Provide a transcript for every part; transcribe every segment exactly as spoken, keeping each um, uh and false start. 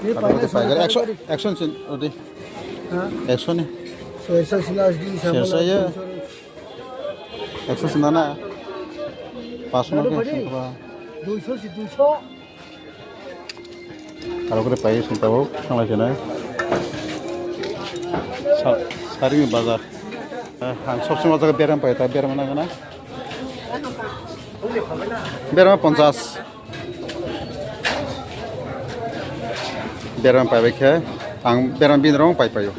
Aro khe paikar ekso, ekso ni sin odi. Ha? Ekso ni. Sersa sina asdi sama. Sersa ya. Ekso sina na. Paso na khe. Duiso si duiso. Aro khe pai sini tabuk, thanglai sinai. Sa-, sarini bazar. Eh, ang sob somoi o jaga beram pai, ta beram nang na. Beram ponchas. Beram pai bai khe, ang beram bini rong pai paio.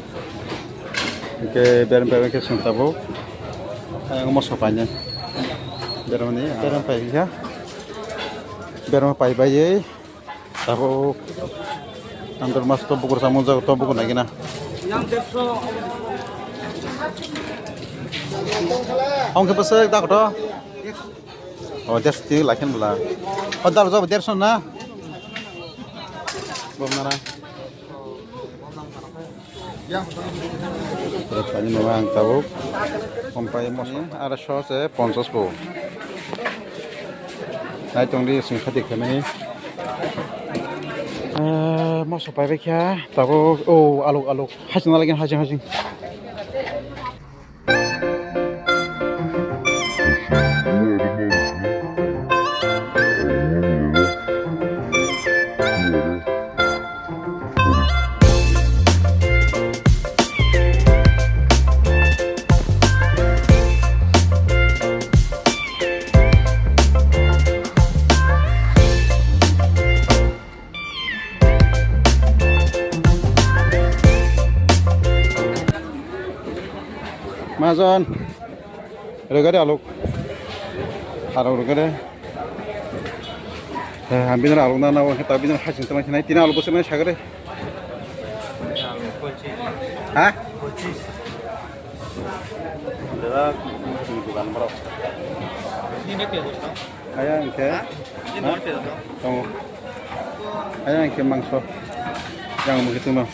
Hingke beram pai bai khe sini tabuk. Ang moso painai. Beram ni, beram pai khe. Beram pai bai. Tabuk andor mas to bukur samung jago to bukur nagina. Ang khe pasal dak to. Oh, derso ti lakhen bela. Oh, dal jabo derso na. Bom nara. Tani mama ang tabuk. Kompai mosni araso se ponchas bo. Nai tong di sing khati khamani. Eh, moso pai bekha tabuk. Oh, aluk, aluk. Haching lagi, haching, haching. Majon. Rwgari aluk. Aluk rwgari. Eh, ang bini aluk na, na, ta bini haching tongma khe nai, tini aluk bwswk nai sagari. Ha? Dugan borok. Aya hwnkhe? Tongo. Aya hwnkhe mangso. Yang mungkin tungno.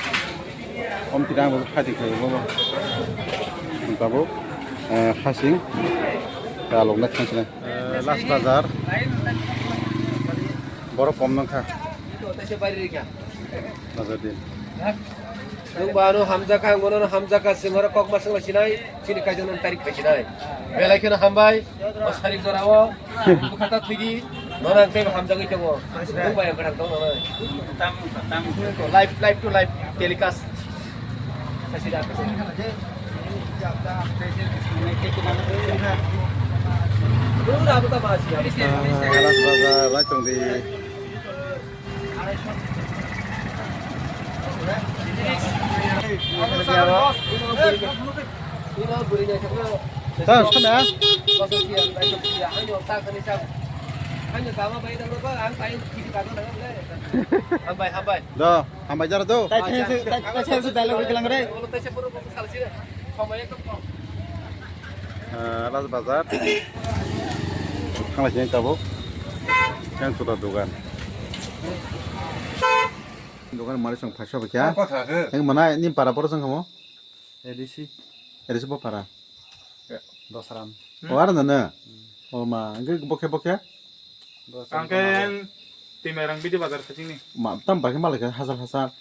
Om tidak ang hati khe bo. Tabuk, eh, haching. Alok na thang sini. Eh, last bazar. Borok kom nang kha. Bazar din. Nwng ba ano hamjakha, ang bono hamjakha, chwng oro kok ma swngla sinai, chini kaijaknani tarik phai sinai. Belai kheno hambai, o sarik jorao, bwkha ta thwidi, nono ang teibo hamjagwi tongo. Nwng bai ang kwthang tong nono. Live, live to live telecast. Dura abo ta ma si. Ah, last bazar, lai tong di. Hambai, hambai. Do, hambai jara do. Tai thaisa, tai, tai thaisa dialogue riklang re. Ah, last bazar. Thanglai sini tabuk. Yang sudah dugan. Dugan mari song phaisa ba kya? Apa kha khe? Yang mana ni para poro song kamu? A D C. A D C bo para. Ya, Dosram. O ara nana. O ma, angke bokhe bokhe? Dosram. Angke Timairang Bidi Bazar kachingni. Ma, tam bakhe malai kha hasal hasal.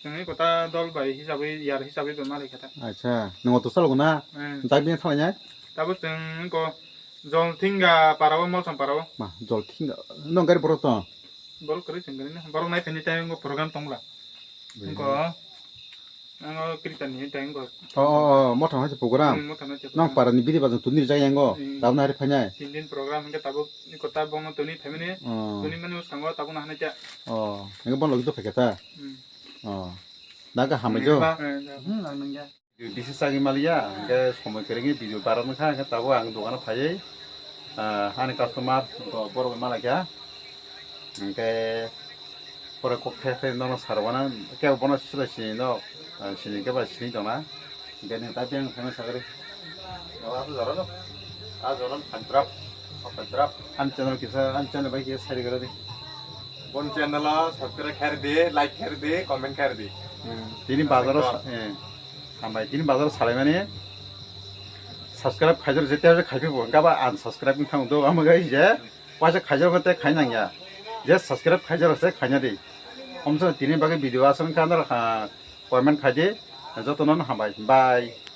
Chwngni kota dol bai hisabwi, yar hisabwi bai malai kha ta. Acha, nwng auto salo guna? Hmm. Jai bini thalai nai? Tabo chwng ko Jolthinga parao, Molsom parao. Ma, Jolthinga. Nwng gari borok to? Borok kwrwi chwng gari no. Borok nai phani time o program tongla. Bini. Ko Ang o Kirtan ni tang ko. O, o, o, motham hai se program. Hmm, motham hai se program. Nang para ni bidi bazan tuni rijak yang go. Hmm. Tabuk nari phainai. Tin din program hingke tabuk ni kota bong no tuni phaimani. Oh. Tuni mani uskango tabuk na hanai cha. Oh, hingke bon logi to phaikha ta. Hmm. Oh. Daga hambai jo. Hmm, ba. Hmm, ang nang ya. Bisi sagi maliya, hingke somoi kwrwngwi video barat wngkha, hingke tabuk ang dogano phaiwi, ah, ani customer, bo-, borok bai malaikha. Hingke pore kok khe khe nono sar wana, kebo bono sila sini no, ah, sini khe ba sini tongna. Hingke nwng ta biyang thangna sagari. O, aswk jora no. A jora no phantrap, o phantrap. Ani channel kisa, ani channel bai kisa sari gara di. Bon channel o subscribe khair di, like khair di, comment khair di. Hmm. Tini bazar o sa-, eh, hambai, tini bazar o salaimani subscribe khaijak jete khaiphi bo, hingke ba unsubscribe wng thang do, amo gai je. Waisa khaijak rok tei khai nang ya. Je subscribe khaijak rok se khaina di. Omswk tini bagwi video aswk kha norok, ah, comment khaidi. Jotono hambai. Bye.